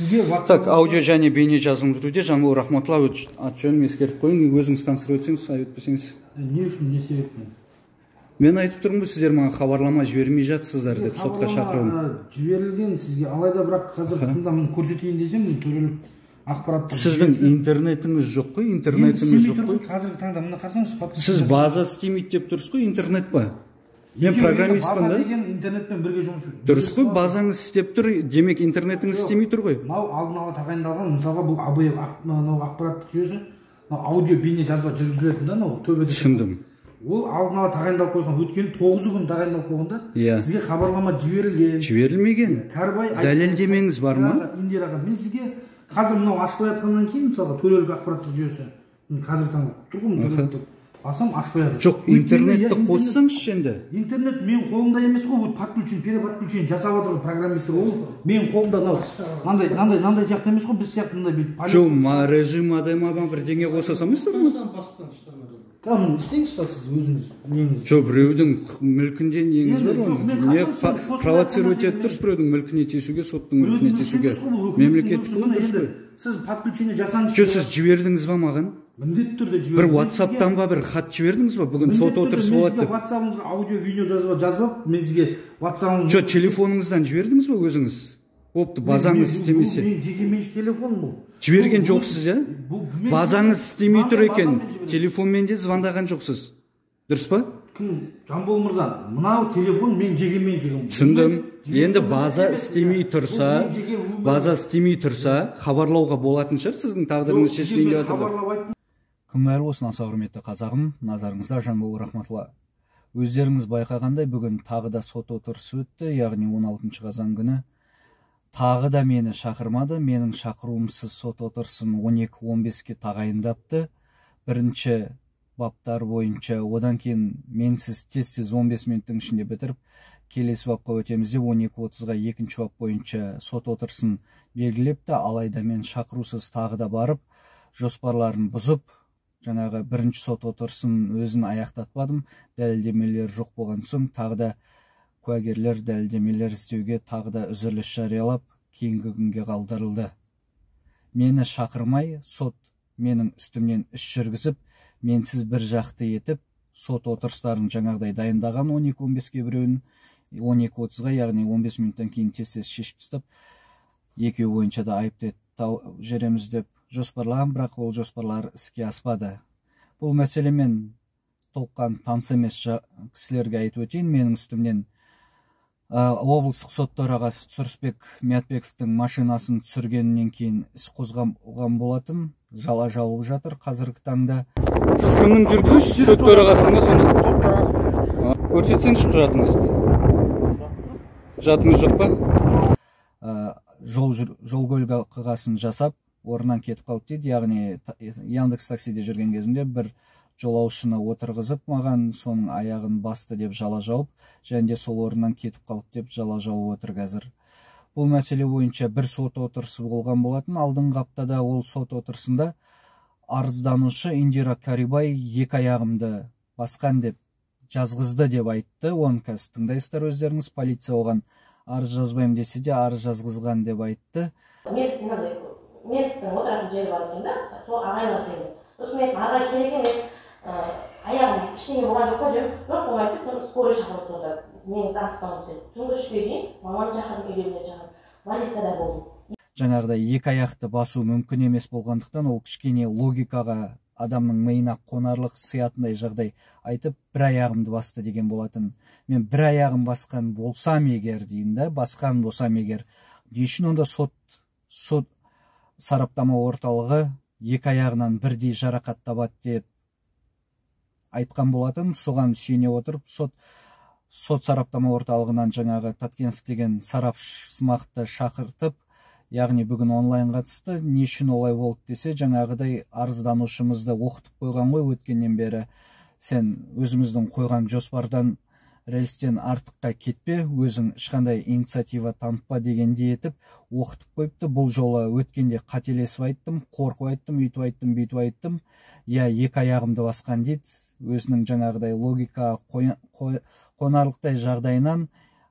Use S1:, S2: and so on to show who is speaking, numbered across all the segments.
S1: Сізге WhatsApp.
S2: Так, аудио және бейне жазылым жүруде. Жанбол Рахматулла, аты жөнін ескертіп қояйын. Өзіңіз таныстырып өтсеңіз, айып өтпесеңіз.
S1: Не үшін, не себеппен?
S2: Мен айтып тұрмын ғой, сіздер маған хабарлама жібермей жатсыздар деп, сотқа шақыруым.
S1: Жіберілген сізге, алайда бірақ қазір тыңда, міне, көрсетейін десем, міне, төрелік ақпараттық
S2: Сіздің
S1: жүйесі-
S2: интернетіңіз жоқ қой,
S1: Енді
S2: интернетіңіз
S1: істемей
S2: жоқ
S1: тұр
S2: қой.
S1: ғой қазіргі таңда, міне, қарасаңызшы, подключение.
S2: Сіз база істемейді деп тұрсыз ғой, интернет па? Мен
S1: Екеуі енді
S2: программистпін
S1: база
S2: да.
S1: деген интернетпен бірге жұмыс.
S2: Дұрыс қой, базаңыз істеп тұр, демек, интернетіңіз істемей тұр ғой.
S1: Мынау алдын ала тағайындалған, мысалға, бұл АБ, мынау ақпараттық жүйесі, мынау аудио, бейне жазба жүргізілетін да, мынау төбеде.
S2: Түсіндім.
S1: Ол алдын ала тағайындалып қойған, өйткені 9-ы күні тағайындалып қойған да.
S2: Иә.
S1: Сізге хабарлама жіберілген.
S2: Жіберілмеген.
S1: Кәрібай айтты-
S2: Дәлелдемеңіз бар ма?
S1: Индираға, мен сізге қазір мынау ашпай жатқаннан кейін, мысалға, төрелік ақпараттық жүйесі, міне, қазіргі таңда тұр ғой, міне, төрелік бассам, ашпай жатыр.
S2: Жоқ,
S1: Өйткені,
S2: интернетті
S1: иә, интернет-
S2: қоссаңызшы енді.
S1: Интернет менің қолымда емес қой, ол подключение, переподключение жасап жатыр ғой программисттер. Ол менің қолымда мынау мынандай, мынандай, мынандай сияқты емес қой, біз сияқты мындай бүйтіп.
S2: Жоқ, ма режим модема ма, бірдеңе қоса салмайсыздар ма?
S1: Кәдімгі істеңізші сіз өзіңіз неңіз.
S2: Жоқ, біреудің мүлкінде неңіз бар
S1: Енді жоқ,
S2: оның?
S1: мен
S2: Не
S1: қашан сені қосып
S2: провоцировать
S1: жатқан
S2: етіп тұрсыз біреудің мүлкіне тиісуге, соттың
S1: Біреудің
S2: мүлкіне
S1: мүлкі
S2: тиісуге?
S1: емес қой, бұл өкіметтің
S2: Мемлекеттік
S1: мүлкі.
S2: қой, дұрыс
S1: Енді
S2: қой.
S1: сіз подключение жасаңызшы.
S2: Жоқ, сіз жібердіңіз ба маған?
S1: Міндетті түрде жібердім.
S2: Бір
S1: Мен
S2: WhatsAppтан ба, бір хат жібердіңіз ба, бүгін
S1: Міндетті
S2: сот
S1: түрде
S2: отырысы
S1: мен
S2: болады
S1: сізге
S2: деп?
S1: WhatsApp'ыңызға аудио, видео жазып, мен сізге WhatsApp'ыңыз.
S2: Жоқ, телефоныңыздан жібердіңіз ба өзіңіз? Бопты, базаңыз істемесе.
S1: Мен жеке меншік телефоным бұл.
S2: Жіберген жоқсыз, иә?
S1: Бұл мен-
S2: Базаңыз істемей тұр
S1: Маған
S2: екен.
S1: базамен жібереді.
S2: Телефонмен де звондаған жоқсыз. Дұрыс па?
S1: Кім? Жанбол мырза, мынау телефон мен жеке меншігім.
S2: Түсіндім.
S1: Жеке
S2: Енді
S1: өмірім
S2: база
S1: емес,
S2: істемей
S1: иә.
S2: тұрса,
S1: Бұл менің жеке өмірім.
S2: база істемей тұрса, хабарлауға болатын шығар, сіздің тағдырыңыз
S1: Жоқ,
S2: шешілейін
S1: мен
S2: деп жатыр.
S1: хабарлап айттым.
S2: Күн қайырлы болсын, аса құрметті қазағым. Назарыңызда Жанбол Рахматулла. Өздеріңіз байқағандай, бүгін тағы да сот отырысы өтті, яғни 16 қазан күні. Тағы да мені шақырмады, менің шақыруымсыз сот отырысын 12:15-ке тағайындапты. Бірінші баптар бойынша, одан кейін менсіз тез-тез 15 минуттың ішінде бітіріп, келесі бапқа өтеміз деп 12:30-ға екінші бап бойынша сот отырысын белгілепті. Алайда мен шақырусыз тағы да барып, жоспарларын бұзып, жаңағы бірінші сот отырысын өзін аяқтатпадым. Дәлелдемелер жоқ болған соң тағы да куәгерлер, дәлелдемелер іздеуге тағы да үзіліс жариялап, кейінгі күнге қалдырылды. Мені шақырмай, сот менің үстімнен іс жүргізіп, менсіз бір жақты етіп, сот отырыстарын жаңағыдай дайындаған 12:15-ке біреуін, 12:30-ға, яғни 15 минуттан кейін тез-тез шешіп тастап, екеуі бойынша да айыпты жібереміз деп жоспарлаған, бірақ ол жоспарлар іске аспады. Бұл мәселемен толыққан таныс емес кісілерге айтып өтейін, менің үстімнен облыстық сот төрағасы Тұрысбек Миятбековтің машинасын түсіргеннен кейін іс қозғалған болатын, жала жауып жатыр қазіргі таңда. Сіз кімнің жүргізушісі? Сот төрағасының ба сонда?
S1: Сот төрағасы жүргізушісі.
S2: Көрсетсеңізші құжатыңызды. Құжатыңыз жоқ па? Жол көлік оқиғасын жасап, орнынан кетіп қалды дейді. Яғни Яндекс таксиде жүрген кезімде бір жолаушыны отырғызып, маған соның аяғын басты деп жала жауып, және де сол орнынан кетіп қалды деп жала жауып отыр қазір. Бұл мәселе бойынша бір сот отырысы болған болатын. Алдыңғы аптада ол сот отырысында арызданушы Индира Карибай екі аяғымды басқан деп жазғызды деп айтты. Оны қазір тыңдайсыздар өздеріңіз. Полиция оған арыз жазбаймын десе де арыз жазғызған деп айтты.
S3: Мен мынандай менттің отыратын жері бар екен да, сол ағайлар келді. Сосын мен айттым, ары қарай керек емес, аяғым ештеңе болған жоқ қой дедім. Жоқ, болмайды деп, соны скорый шақырды сонда. Неңізді анықтауымыз керек. Түнгі 3-ке дейін мамамды шақырдым, үйдегілерді шақырдым. Больницада болдым.
S2: Жаңағыдай екі аяқты басу мүмкін емес болғандықтан, ол кішкене логикаға, адамның миына қонарлық сыятындай жағдай айтып, бір аяғымды басты деген болатын. Мен бір аяғым басқан болсам егер деймін да, басқан болсам егер, не үшін онда сот сараптама орталығы екі аяғынан бірдей жарақат табады деп айтқан болатын. Соған сүйене отырып, сот сараптама орталығынан жаңағы Таткенов деген сарапшысымақты шақыртып, яғни бүгін онлайн қатысты. Не үшін олай болды десе, жаңағыдай арызданушымызды оқытып қойған ғой өткеннен бері. Сен өзіміздің қойған жоспардан, рельстен артыққа кетпе, өзің ешқандай инициатива танытпа дегендей етіп оқытып қойыпты. Бұл жолы өткенде қателесіп айттым, қорқып айттым, үйтіп айттым, бүйтіп айттым. Иә, екі аяғымды басқан дейді. Өзінің жаңағыдай логика қонарлықтай жағдайынан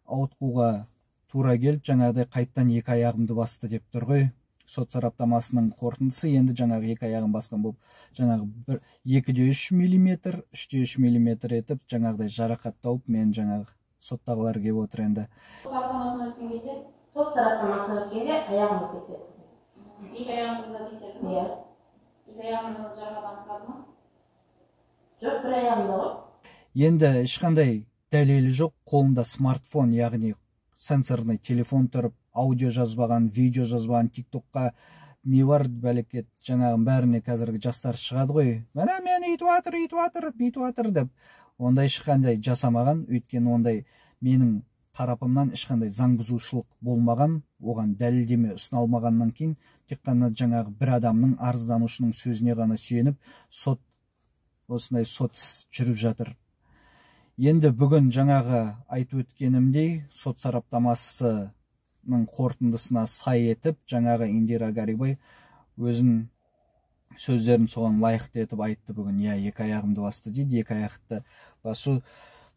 S2: ауытқуға тура келіп, жаңағыдай қайттан екі аяғымды басты деп тұр ғой. Сот сараптамасының қорытындысы енді жаңағы екі аяғын басқан болып, жаңағы 2,3 миллиметр, 3,3 миллиметр етіп жаңағыдай жарақат тауып, мен жаңағы соттағылар келіп отыр енді.
S4: Сараптамасынан өткен кезде?
S3: Сот сараптамасынан өткенде аяғымды тексерді.
S4: Екі аяғыңызды да тексерді ме?
S3: Иә.
S4: Екі аяғыңызда жарақат анықтады ма?
S3: Жоқ, бір аяғымда ғой.
S2: Енді ешқандай дәлелі жоқ, қолында смартфон, яғни сенсорный телефон тұрып, аудио жазбаған, видео жазбаған, тиктокқа не бар бәлекет, жаңағының бәріне қазіргі жастар шығады ғой. Міне мені үйтіп жатыр, үйтіп жатыр, бүйтіп жатыр деп. Ондай ешқандай жасамаған, өйткені ондай менің тарапымнан ешқандай заң бұзушылық болмаған, оған дәлелдеме ұсына алмағаннан кейін тек қана жаңағы бір адамның, арызданушының сөзіне ғана сүйеніп, сот осындай сот жүріп жатыр. Енді бүгін жаңағы айтып өткенімдей, сот сараптамасының қорытындысына сай етіп, жаңағы Индира Гарибай өзін сөздерін соған лайықты етіп айтты бүгін. Иә, екі аяғымды басты дейді. Екі аяқты басу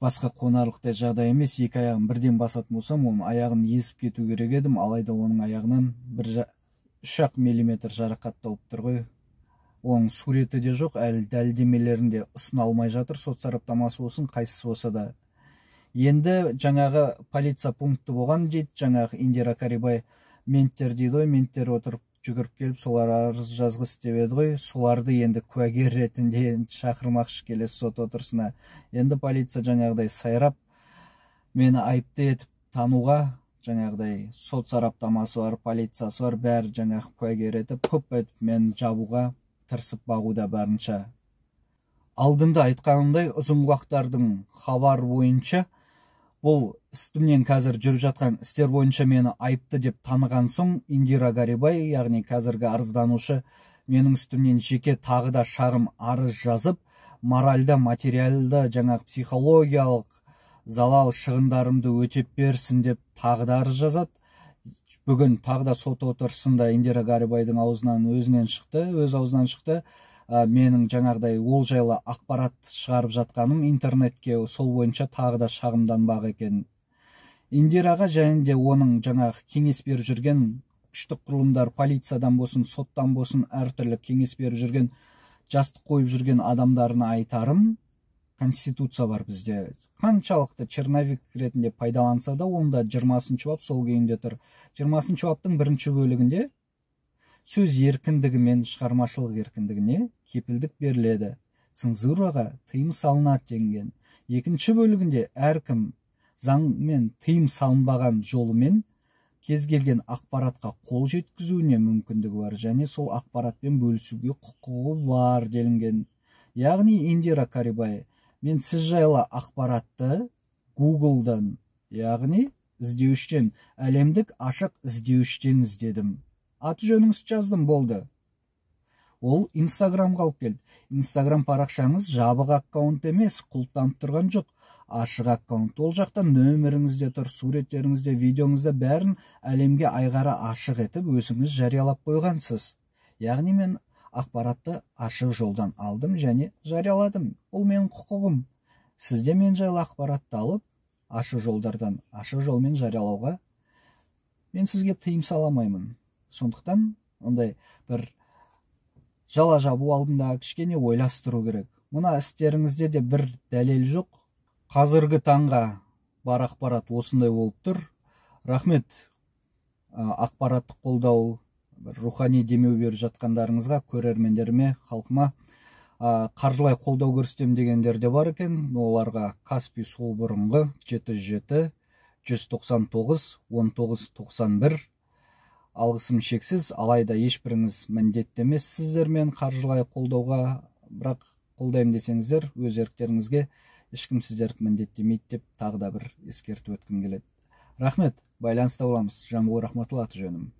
S2: басқа қонарлықтай жағдай емес. Екі аяғын бірден басатын болсам, оның аяғын езіп кету керек едім. Алайда оның аяғынан бір 3 миллиметр жарақат тауып тұр ғой. Оның суреті де жоқ, әлі дәлелдемелерін де ұсына алмай жатыр, сот сараптамасы болсын, қайсысы болса да. Енді жаңағы полиция пункті болған дейді, жаңағы Индира Карибай менттер дейді ғой, менттер отырып жүгіріп келіп, солар арыз жазғысы деп еді ғой, соларды енді куәгер ретінде шақырмақшы келесі сот отырысына. Енді полиция жаңағыдай сайрап, мені айыпты етіп тануға, жаңағыдай сот сараптамасы бар, полициясы бар, бәрі жаңағы куәгер етіп, көп етіп мен жабуға тырысып бағуда барынша. Алдында айтқанымдай, ұзынқұлақтардың хабар бойынша, бұл үстімнен қазір жүріп жатқан істер бойынша мені айыпты деп таныған соң, Индира Гарибай, яғни қазіргі арызданушы, менің үстімнен жеке тағы да шағым арыз жазып, моральда, материалда, жаңағы психологиялық залал шығындарымды өтеп берсін деп тағы да арыз жазады. Бүгін тағы да сот отырысында Индира Гарибайдың аузынан өзінен шықты, өз аузынан шықты. Менің жаңағыдай ол жайлы ақпарат шығарып жатқаным интернетке, сол бойынша тағы да шағымданбақ екен. Индираға және де оның жаңағы кеңес беріп жүрген күштік құрылымдар, полициядан болсын, соттан болсын, әртүрлі кеңес беріп жүрген, жастық қойып жүрген адамдарына айтарым, конституция бар бізде. Қаншалықты черновик ретінде пайдаланса да, онда 20-шы бап сол күйінде тұр. 20-шы баптың бірінші бөлігінде сөз еркіндігі мен шығармашылық еркіндігіне кепілдік беріледі. Цензураға тыйым салынады делінген. Екінші бөлігінде әркім заңмен тыйым салынбаған жолымен кез келген ақпаратқа қол жеткізуіне мүмкіндігі бар және сол ақпаратпен бөлісуге құқығы бар делінген. Яғни Индира Карибай, мен сіз жайлы ақпаратты Google'дан, яғни іздеуіштен, әлемдік ашық іздеуіштен іздедім. Аты жөніңізді жаздым, болды. Ол Инстаграмға алып келді. Инстаграм парақшаңыз жабық аккаунт емес, құлыптанып тұрған жоқ. Ашық аккаунт. Ол жақта нөміріңіз де тұр, суреттеріңіз де, видеоңыз да, бәрін әлемге айғара ашық етіп, өзіңіз жариялап қойғансыз. Яғни мен ақпаратты ашық жолдан алдым және жарияладым. Ол менің құқығым. Сіз де мен жайлы ақпаратты алып, ашық жолдардан, ашық жолмен жариялауға мен сізге тыйым сала алмаймын. Сондықтан ондай бір жала жабу алдында кішкене ойластыру керек. Мына істеріңізде де бір дәлел жоқ. Қазіргі таңға бар ақпарат осындай болып тұр. Рахмет, ақпараттық қолдау, рухани демеу беріп жатқандарыңызға, көрермендеріме, халқыма. Қаржылай қолдау көрсетемін дегендер де бар екен. Оларға Каспи сол бұрынғы 77 199 19 91. Алғысым шексіз, алайда ешбіріңіз міндетті емессіздер мен қаржылай қолдауға, бірақ қолдаймын десеңіздер, өз еріктеріңізге ешкім сіздерді міндеттемейді деп тағы да бір ескертіп өткім келеді. Рахмет, байланыста боламыз. Жанбол Рахматулла, аты жөнім.